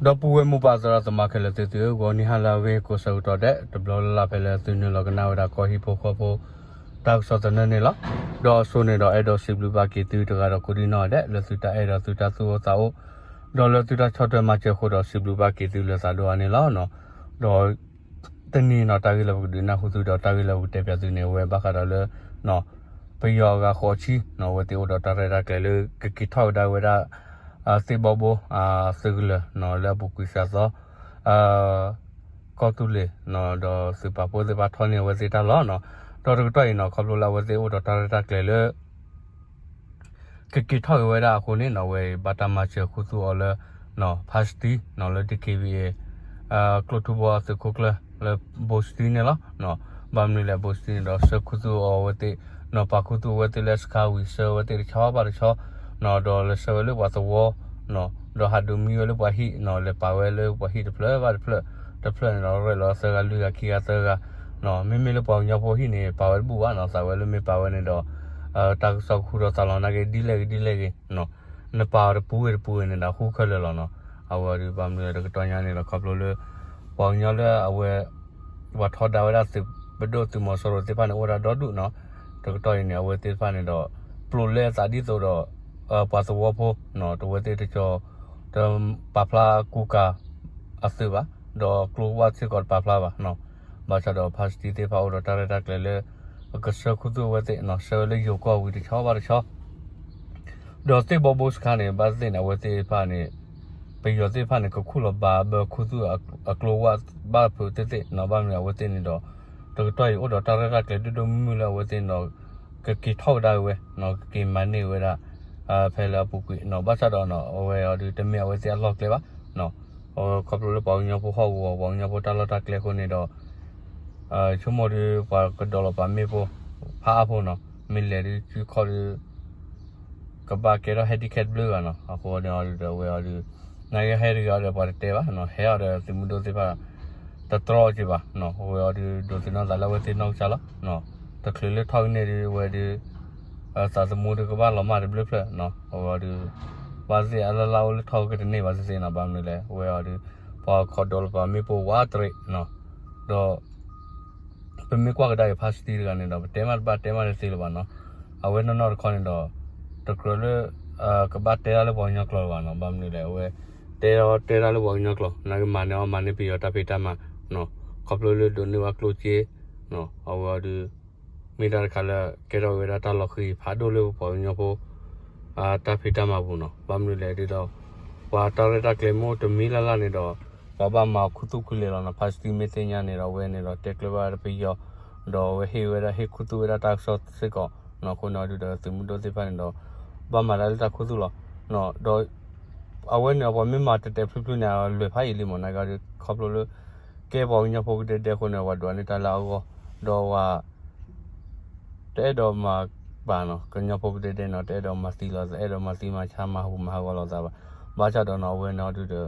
ဒီပုၢ်ဝဲၢ်မိၢ်ပၢ်သရၣ်သမါခဲလၢာ်သ့ၣ်သုဧၢ, ဂီၤနံၤဟါလၢအဂ့ၤကိးဆၢကတီၢ်ဒဲး တဘျီလၢ်လၢ်ဖဲလၢသုနုာ်လီၤကနၣ်ဝဲဒၣ်ကီၢ်ဟံၣ်ဖိဃီဖိ တၢ်ကစီၣ်သနၢၣ်န့ၣ်လီၤ. ဒီးအစိန့ၣ်ဒီးအဲၣ်ဒိးစံးဘျုးဘၣ်က့ၤသုတဂၤဒီးကိးဒံၣ်နီၣ်ဒဲး လၢသုတၢ်အဲၣ်ဒီးသုတၢ်သူၣ်အိၣ်သးအိၣ် ဒီးလၢသုတၢ်ဆီၣ်ထွဲမၤစၢၤအဃိဒီး စံးဘျုးဘၣ်က့ၤသုလၢသးဒိၣ်အါန့ၣ်လီၤ. ဒီး တနံၤနီၣ် တၢ်ဂ့ၢ်လၢပကဒုးနၢ်ဟူသုဒီးတၢ်ဂ့ၢ်လၢပကတဲပၠးသုန့ၣ် အဝဲဘၣ်ဃးဒီးလၢ ပယီၤအဂၤဃိးဆံ အဝဲသ့ၣ်အိၣ်ဒီးတၢ်ရဲၣ်တၢ်ကျဲၤလၢကက့ၤထီၣ်ကဒါဝဲဒၣ် သုးဘီဘိ သုးကလၢၤ လၢအပူၤကွံာ်စှၤသီ ကီၢ်သူလ့ၤ ဒီးသုးပာ်ဖှိၣ်သ့ၣ်တဖၣ်ထီၣ်န့ၢ်အဝဲသ့ၣ်တၢ်လီၢ်နီၣ်. ဒီးတကတီၢ်အံၤနီၣ် ခီဖျိလၢအဝဲသ့ၣ်အိၣ်ဒီးတၢ်ရဲၣ်တၢ်ကျဲၤလၢ ကက့ၤထီၣ်က့ၤဝဲဒၣ်အဃိန့ၣ်နီၣ် အဝဲအံၤဘၣ်တၢ်မၤစၢၤခူသူၣ်အီၤလၢ ဖါစတံ လၢ ဒီး က့ဘံၣ်အ့ ကျိၣ်ထူဘီသုးခိၣ်ကျၢၢ် လၢဘိစတံန့ၣ်လီၤ. ဘၣ်မနုၤလဲၣ် ဘိစတံန့ၣ်ဒီးဆှၢခူသူၣ်အီၤအဝဲသ့ၣ် ပာ်ခူသူၣ်အဝဲသ့ၣ်လၢစခါဝံၤ ဆှၢဝဲသ့ၣ်တဆီဘၣ်တဆီ ဒီးလဲၤဆှၢဝဲလၢပှၤသဝီ ဒီးဟးဒုးမံဝဲလၢပှၤဟံၣ်နီၣ် လဲၤပာ်ဝဲလၢပှၤဟံၣ်တဖျၢၣ်ဘၣ်တဖျၢၣ် တဖျၢၣ်န့ၣ်ဒီးရဲၣ်လီၤသၢဂၤလွံၢ်ဂၤခံဂၤသၢဂၤ မ့မ့ၢ်လၢပှၤကညီဖိဟံၣ်န့ၣ် ပာ်ဝဲတဘူၣ်ဘၣ်နီၣ်. သးဝဲလၢမ့ၢ်ပာ်ဝဲန့ၣ်ဒီး တၢ်ကစီၣ်ကဟူထီၣ်သးလီၤနာ်က့ဒ်လဲၣ်ဂ့ၤဒ်လဲၣ်ဂ့ၤ နပာ်အီၤတပူၤဂ့ၤတပူၤဂ့ၤန့ၣ်ဒီး အဃိခဲလၢာ်လီၤနီၣ်. အဝဲအီၤဒုးဘၣ်မနုၤလဲၣ် တကတီၢ်ညါန့ၣ်ဒီး ခီဖျိလၢ ပှၤကညီလၢအဝဲ ပှၤထီဒါဝဲဒၣ်သုးပဒိၣ်သုးမီၤစိရိၤသ့ၣ်တဖၣ်န့ၣ် အိၣ်ဝဲဒၣ်ဒီဒူၣ်နီၣ်. တကတီၢ်အံၤန့ၣ် အဝဲသ့ၣ်တဖၣ်န့ၣ်ဒီး ပျိးလဲအသးဒ်သိးဒီး ပှၤသဝီဖိ တဝဲသ့ၣ်တကီ တပာ်ဖျါကူကၤအသုးဘၣ်, ဒီးကျိဝၣ်စ့ၢ်ကီးတပာ်ဖျါဘၣ်. ဘၣ်ဆၣ်ဒီးဖါစတံသ့ၣ်တဖၣ်အိၣ်ဒီးတၢ်ရဲၣ်တၢ်ကျဲၤလၢ ကဆှၢခူသူၣ်အဝဲသ့ၣ် ဆှၢဝဲလၢယိၤကီၢ်ဝံၤတဆီဘၣ်တဆီ ဒီးသ့ၣ်ဘီဘိစခါန့ၣ် ဘၣ်သ့ၣ်သ့ၣ်န့ၣ် အဝဲသ့ၣ်တဖၣ်န့ၣ် ပယီၤသ့ၣ်တဖၣ်န့ၣ် ကခူၣ်လီၤဘၣ်ဘၢခူသူၣ်အကျိဝၣ်ဘၣ်ဖုးသ့ၣ်သ့ၣ်နီၣ်. ဘၣ်မနုၤအဝဲသ့ၣ်န့ၣ်ဒီး တကတီၢ်အံၤအိၣ်ဒီးတၢ်ရဲၣ်တၢ်ကျဲၤဒိၣ်ဒိၣ်မုၢ်မုၢ်လၢအဝဲသ့ၣ်န့ၣ်ဒီး ကက့ၤထီၣ်ကဒါက့ၤဝဲ ကက့ၤမၤန့ၢ်ဝဲဒၣ် ဖဲလၢအပူၤကွံာ်နီၣ်. ဘၣ်ဆၣ်ဒီး အဝဲအီၤဒုးတမ့ၢ်အဝဲသ့ၣ်အလီၢ်ကျဲဘၣ်. ခီဖျိလၢပှၤကညီဖိဟီၣ်ကဝီၤ ပှၤကညီဖိတၢ်လီၢ်တၢ်ကျဲအဃိန့ၣ်ဒီး ဆိကမိၣ်ဒုး ပှၤကဒိးလီၤပာ်မ့ၣ်ပိၢ်ဖးအါဖိနီၣ်, မ့ၢ်လဲၤဒုးစုခီၣ်ဒုး ကဘၣ်ကဲထီၣ် handicap တဘျုးဂၤနီၣ်. အဃိန့ၣ်အီၤဒုးဒီး အဝဲအီၤဒုး နာ်က့ဟဲတဂ့ၤအီၤဒီး ပှၤတတဲဘၣ်နီၣ်, ဟဲအီၤဒီးသုးမုၢ်ဒိၣ်သ့ၣ်တဖၣ် တတြီအီၤက့ၤဘၣ်နီၣ်. အဝဲအီၤဒုး ဒိးသန့ၤသးလၢအဝဲသ့ၣ်နီၢ်ကစၢ်လီၤ. တချုးလၢထီၣ်ကန့ၢ်ဒုး အဝဲဒုး သးသမူဒုးကဘၣ်လီၤမၢ်တဘျုးဖျၢၣ်နီၣ်. အဝဲအီၤဒုး ဘၣ်သ့ၣ်အလၢ်လၢ်အိၣ်လၢထီၣ်ကတန့ၢ်ဘၣ်သ့ၣ်သ့ၣ်နီၣ်. ဘၣ်မနုၤလဲၣ် အဝဲအီၤဒုး ပှၤခီဒိးလီၤပာ်မ့ၣ်ပိၢ်ဝးတရံးနီၣ်. ဒီး ပမ့ၢ်ကွၢ်ကဒါက့ၤဖါစတံတဂၤန့ၣ်ဒီး ပတဲမးတဘၣ်တဲမးတသ့လၢၤဘၣ်နီၣ်. အဝဲနီၢ်နီၢ်တခီန့ၣ်ဒီး တကြၢးလၢ ကဘၣ်တဲတၢ်လၢပှၤကညီကျိာ်လၢၤဘၣ်နီၣ်. ဘၣ်မနုၤလဲၣ် အဝဲ တဲတဲတၢ်လၢပှၤကညီကျိာ် နာ်က့မၤန့ၢ်အီၤမၤန့ၢ်ပယီၤတၢ်ဖံးတၢ်မၤနီၣ်. ခီဖျိလၢဒိးန့ၢ်ဘၣ်ကျိၣ်စ့ အဝဲအီၤဒုး မ့ၢ်တၢ်တခါလၢ ကဲထီၣ်ဝဲဒၣ်တၢ်လီၤဃံၤဖးဒိၣ်လၢပပှၤကညီဖိ တၢ်ဖံးတၢ်မၤပူၤနီၣ်. ဘၣ်မနုၤလဲၣ်ဒ်ဒီး ပှၤတၢ်ရဲၣ်တၢ်ကျဲၤမ့ၢ်အိၣ်တမံၤလၢ်လၢ်န့ၣ်ဒီး ပှၤဘၣ်မၤခူသူၣ်ခူလံလီၤနီၣ်. ဖါစတံမ့ၢ်သ့ၣ်ညါန့ၣ်ဒီး အဝဲန့ၣ်ဒီးတဲကျၢၤဘၣ်ပယီၤ ဒီးအဝဲဟ့ၣ်ဝဲဒၣ်ဟ့ၣ်ခူသူၣ်ဝဲဒၣ်တၢ်ကစီၣ်စ့ၢ်ကီးနီၣ်. အဃိန့ၣ်အီၤဒုးဒီး သုးမုၢ်ဒိၣ်သ့ၣ်တဖၣ်န့ၣ်ဒီး ဘၣ်မၤတၢ်လၢတၢ်ခူသူၣ်လီၤ. ဒီး အဝဲန့ၣ်ပှၤမ့ၢ်မၤတဲာ်တဲာ်ဖျုးဖျုးန့ၣ် အလွဲၢ်ဖးယံာ်လံမး နာ်က့အီၤဒုး ခီဖျိလၢ ကဲပှၤကညီဖိကဒဲကဒဲအဃိန့ၣ် ပှၤဒွးန့ၢ်တၢ်လၢအဂီၢ် ဒီးပှၤ တအဲၣ်ဒိးမၤဘၣ်နီၣ်. ကညီဖိကဒဲကဒဲနီၣ် တအဲၣ်ဒိးမၤသံလီၤ တအဲၣ်ဒိးမၤသံမၤဆါမၤဟူးမၤဟးဂီၤလိာ်သးဘၣ်. ဘၣ်ဆၣ်ဒီးနီၣ် အဝဲန့ၣ်အီၤဒုးဒီး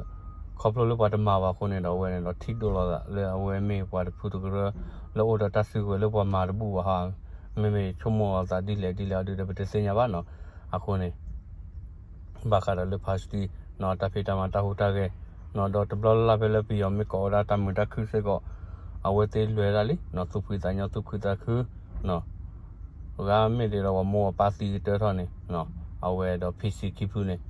ခီဖျိလၢပှၤတမၤဘၣ်အဃိန့ၣ်ဒီး အဝဲန့ၣ်ဒီးထံၣ်ဒိၣ်လိာ်သးလၢအဝဲမ့ၢ်ပှၤတဖုတကရၢ လၢအိၣ်ဒီးတၢ်စုကဝဲၤလၢပှၤမၤတဘူၣ်ဘၣ်ဟီ မ့မ့ၢ်ဆိကမိၣ်အသးဒ်လဲၣ်ဒ်လဲၣ်အီၤဒုးဒီး ပတသ့ၣ်ညါဘၣ်နီၣ်. အဃိန့ၣ် ဘၣ်ဃးဒီးလၢဖါစတံ တၢ်ဖံးတၢ်မၤတၢ်ဟူးတၢ်ဂဲၤ ဒီးတဘျီလၢ်လၢ်ဖဲလၢပယီၤမ့ၢ်ကိးဝဲဒၣ်တၢ်မုာ်တၢ်ခုၣ်စ့ၢ်ကီး အဝဲသ့ၣ်လွဲၤဒၣ်လံ သူၣ်ဖှံသးညီသူၣ်ခုသးခု ဂၤမ့ၢ်ဒ်ဒီးပှၤမိၢ်ပၢ်သံကတၢၢ်ထီၣ်န့ၣ် အဝဲဒီး ဖံဆံခံဖုန့ၣ်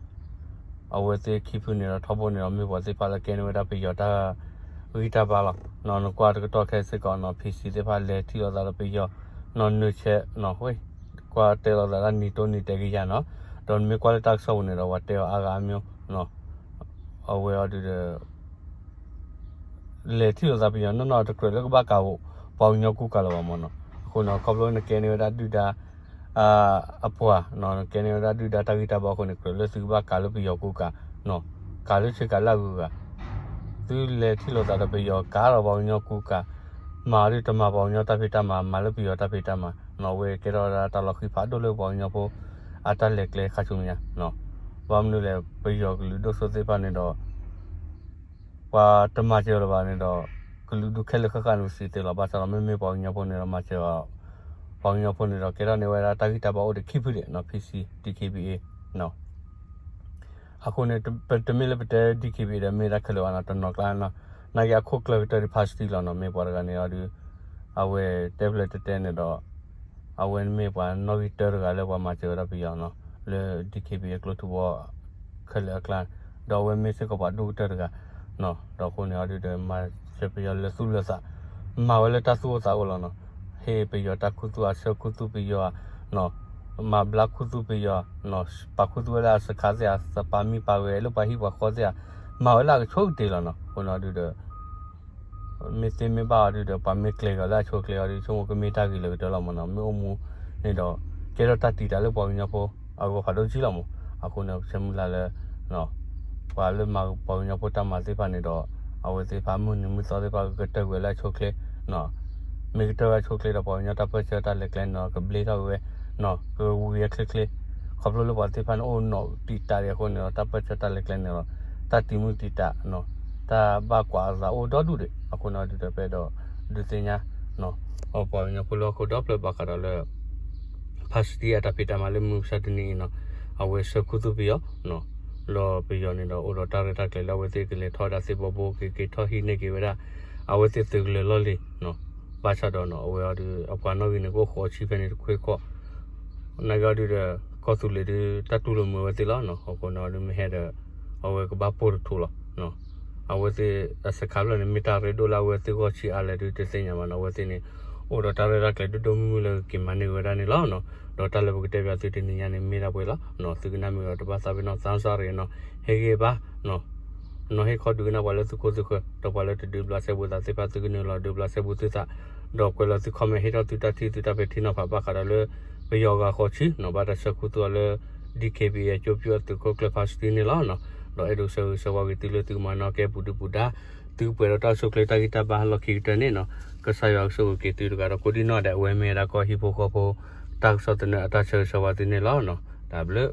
အဝဲသ့ၣ်ခံဖုန့ၣ်ဒီးထီဘိန့ၣ်ဒီး မ့ၢ်ပှၤသ့ၣ်တဖၣ်လၢကဲန့ၢ်ဝဲဒၣ်ပယီၤတၢ်ဂံၢ်တၢ်ဘါလီၤ. နကွၢ်တကတီၢ်ခဲအံၤစ့ၢ်ကီးနီၣ် ဖံဆံသ့ၣ်တဖၣ်လဲၤထံၣ်လိာ်သးဒီးပယီၤ နီၣ်နုာ်ဆဲး ကွၢ်တဲလိာ်သးဒၣ်နံၤတိၢ်နံၤတဲာ်ကယၤနီၣ်. ဒီးနမ့ၢ်ကွၢ်လၢတၢ်ကစီၣ်ပူၤန့ၣ်ဒီး ပှၤတဲအီၤအါဂၤအါမး အဝဲအီၤဒုးဒီး လဲၤထံၣ်လိာ်သးပယီၤနီၢ်နီၢ်တကြၢးလၢကဘၣ်ကး ပှၤကညီကူကၤလၢၤဘၣ်မးနီၣ်. အဃိန့ၣ် ခီဖျိနကဲန့ၢ်ဝဲဒၣ်ဒုၣ်ဒါ အပှၤ နကဲန့ၢ်ဝဲဒၣ်ဒုၣ်ဒါတၢ်ဂံၢ်တၢ်ဘါအဃိန့ၣ် ကြၢးလၢသုကဘၣ်ကးလၢပယီၤကူကၤ ကးလၢဆ့ကၤလၢအဂုၤအဂၤ သုလဲၤထံၣ်လိာ်သးဒီးပယီၤကးဒီးပှၤကညီကူကၤ မၤဒုးတမၤပှၤကညီတၢ်ဖံးတၢ်မၤ မၤလၢပယီၤတၢ်ဖံးတၢ်မၤနီၣ်. အဝဲကဲထီၣ်ဝဲဒၣ်တၢ်လီၤဃံၤဖးဒိၣ်လၢပှၤကညီဖိ အတၢ်လဲၤကျဲခါဆူညါ ဘၣ်မနုၤလဲၣ် ပယီၤကလုာ်ဒိၣ်စိသ့ၣ်တဖၣ်န့ၣ်ဒီး ပှၤတမၤစၢၤလၢၤဘၣ်န့ၣ်ဒီး ကလုာ်ဒူၣ်ခဲလၢာ်ဃၣ်ဃၣ်န့ၣ်ပစံးသ့လီၤ. ဘၣ်ဆၣ်ဒီးမ့မ့ၢ်ပှၤကညီဖိန့ၣ်ဒီးမၤစၢၤ ပှၤကညီဖိန့ၣ်ဒီးကဲထီၣ်န့ၢ်ဝဲဒၣ်တၢ်ဂံၢ်တၢ်ဘါအိၣ်ဒီးခံဖုဒံးနီၣ် ဖံဆံ ဒီး ကဘံၣ်အ့ အဃိန့ၣ် တမ့ၢ်လၢပတဲ DKBA ဒီး မ့ၢ်တၢ်ခဲလၢာ်ဘၣ်နီၤ, တနီၤကျါနီၤ, နာ်က့အခိၣ်ကျၢၢ်ကတၢၢ်ဒ် ဖါစတံလီၤနီၤ, မ့ၢ်ပှၤတဂၤန့ၣ်အီၤဒုး အဝဲတဲဖျၢၣ်တဲတဲန့ၣ်ဒီး အဝဲမ့ၢ်ပှၤနီၣ်ဂံၢ်တၢတဂၤလၢပှၤမၤစၢၤဝဲဒၣ်ပယီၤနီၤ, လၢ DKBA အကျိထူဘီ ခဲလၢာ်အကျါ, ဒီးအဝဲမ့ၢ်စ့ၢ်ကီးပှၤဒိၣ်ကတၢၢ်တဂၤ ဒီးအဃိန့ၣ်အီၤဒုးဒီး မၤစၢၤပယီၤလၢသူၣ်လၢသး, မၤဝဲလၢတၢ်သူၣ်အိၣ်သးအိၣ်လီၤနီၤ, ဟ့ၣ်ပယီၤတၢ်ခူသူၣ် အဆှၢခူသူၣ်ပယီၤ, မၤဘျါခူသူၣ်ပယီၤ, ပာ်ခူသူၣ်ဝဲလၢအစခါသ့ၣ်ဧါ, သပာ်မံပာ်ဂဲၤလၢပှၤဟံၣ်ပှၤဃီသ့ၣ်ဧါ, မၤဝဲလၢအကဆိကတ့ၢ်လီၤနီၤ, အဃိန့ၣ်အီၤဒုးဒီး မ့ၢ်သ့မ့ၢ်ဘၣ်အီၤဒုးဒီး ပှၤမ့ၢ်ကျဲၤကီၤလၢအဆိအချ့အီၤဒုး ဆိကမိၣ်ကမ့ၢ်တၢ်ဂ့ၤလၢကတၢၢ်လီၤမးနီၤ, မ့ၢ်အိၣ်မူန့ၣ်ဒီး ကဲထီၣ်တၢ်တံာ်တာ်လၢပှၤကညီဖိအဂီၢ်ဖးဒိၣ်ကံလီၤမး, အဃိန့ၣ် ပဆၢမုၢ်လၢ်လၢ ပှၤလၢမၤပှၤကညီဖိတၢ်မၤသ့ၣ်တဖၣ်န့ၣ်ဒီး အဝဲသ့ၣ်တဖၣ်မုၢ်နံၤမုၢ်သီသ့ၣ်တဖၣ်ကကတၢၢ်ကွံာ်လၢအဆိအချ့ မ့ၢ်ကတၢၢ်ဝဲအဆိအချ့ဒီး ပှၤကညီတၢ်ပၢၢ်ဆၢတၢ်လဲၤကျဲန့ၣ်ဒီး ကဘျ့ထီၣ်က့ၤဝဲ, ကဝံၤဝဲချ့ချ့, ခီဖျိလၢပှၤသ့ၣ်တဖၣ်န့ၣ်အိၣ်နီၣ်တံာ်တာ်ဒံးအဃိန့ၣ်ဒီး တၢ်ပၢၢ်ဆၢတၢ်လဲၤကျဲန့ၣ်ဒီး တၢ်တံာ်မုၢ်တံာ်တာ်, တၢ်ဘၣ်ကွၢ်အသးအိၣ်ဒီဒူၣ်ဒံး, အဃိန့ၣ်ဒုးဒီး ပအဲၣ်ဒိးဒုးသ့ၣ်ညါ ပှၤကညီဖိလၢဟီၣ်ခိၣ်ဒီဖျၢၣ်ဘၣ်ဃးဒီးလၢ ဖါစတံအတၢ်ဖံးတၢ်မၤလၢမုၢ်မဆါတနံၤအံၤနီၤ, အဝဲဆှၢခူသူၣ်ပယီၤ လီၤပယီၤန့ၣ်ဒီး အိၣ်ဒီးတၢ်ရဲၣ်တၢ်ကျဲၤလၢအဝဲသ့ၣ်ကလဲၤထီၣ်ဝဲဒၣ်သ့ၣ်ဘီဘိ ကက့ၤထီၣ်ဟံးန့ၢ်က့ၤဝဲဒၣ် အဝဲသ့ၣ်သုးကလၢၤလီၢ်လံၤ, ဘၣ်ဆၣ်ဒီးနီၤ အဝဲအီၤဒုး အပှၤနီၣ်ဂံၢ်န့ၣ် ကအိၣ်ဃိးဆံဖဲန့ၣ်တခွ့ခီ, နာ်က့အီၤဒုးဒီး ကီၢ်သူလ့ၤဒုး တၢ်တူၢ်လိာ်မုာ်ဝဲသ့ၣ်လီၤနီၤ, အဃိန့ၣ်အီၤဒုးမ့ၢ်ဟဲဒီး အဝဲကဘၣ်ပိၢ်တထူးလီၤ. အဝဲသ့ၣ်အစခါဖျၢၣ်န့ၣ် မ့ၢ်တၢ်ရ့ဒိၣ်လၢအဝဲသ့ၣ်ဂီၢ်ဆံးအါလဲၣ်ဒုးတသ့ၣ်ညါဘၣ်နီၤ, အဝဲသ့ၣ်န့ၣ် အိၣ်ဒီးတၢ်ရဲၣ်တၢ်ကျဲၤဒိၣ်ဒိၣ်မုၢ်မုၢ်လၢကက့ၤမၤန့ၢ်ဝဲဒၣ်န့ၣ်လီၤနီၤ, ဒီးတၢ်လၢပကတဲပၠးသုတနံၤညါန့ၣ် မ့ၢ်ဒၣ်ပှဲၤလီၤနီၤ, သုကနၣ်မ့ၢ်ဒီးတဘၣ်သးပ့ၤနီၣ် သးစၢ်ရ့နီၤ, ဟ့ၣ်ဂံၢ်ဘါ နီၤဟ့ၣ်ခီဒုးကနၣ်ပှၤလၢသုခိၣ်သုဃၢၤ ဒီးပှၤလၢတဒုးဘျးစဲ ဘူးသးသ့ၣ်တဖၣ် သုကနုာ်လီၤဒုးဘျးစဲဘူးသုသး, ဒီးကွဲးလီၤသု comment ဟ့ၣ်ထီၣ်သုတၢ်ထံၣ်သုတၢ်ပဲာ်ထံနီၤဖးဘၣ်ဃးဒီးလၢ ပယီၤဂၤဃိးဆံနီၤ ဘၣ်တၢ်ဆှၢခူသူၣ်အီၤလၢ DKBA အကၠိပၠိအသုးခိၣ်ကျၢၢ်ဖါစတံန့ၣ်လီၤနီၤ, ဒီးအဲၣ်ဒိးဆၢဂ့ၤဆၢဝါက့ၤသုလၢသုကမၤနီၣ်ကဲပူၤဒုပူၤဒါ, သုကပှဲၤဒီးတၢ်အိၣ်ဆူၣ်အိၣ်ချ့တၢ်ဂံၢ်တၢ်ဘါလီၢ်ခံကတၢၢ်န့ၣ်နီၤ, ကစၢ်ယွၤကဆိၣ်ဂ့ၤက့ၤသုတဂၤဒီးကိးဒံနီၢ်ဒဲး အဝဲမ့ၢ်ဝဲဒၣ်ကီၢ်ဟံၣ်ဖိဃီဖိ တၢ်ကစီၣ်သနၢၣ်အတၢ်ဆၢဂ့ၤဆၢဝါသုန့ၣ်လီၤနီၤ, တၢ်ဘျုး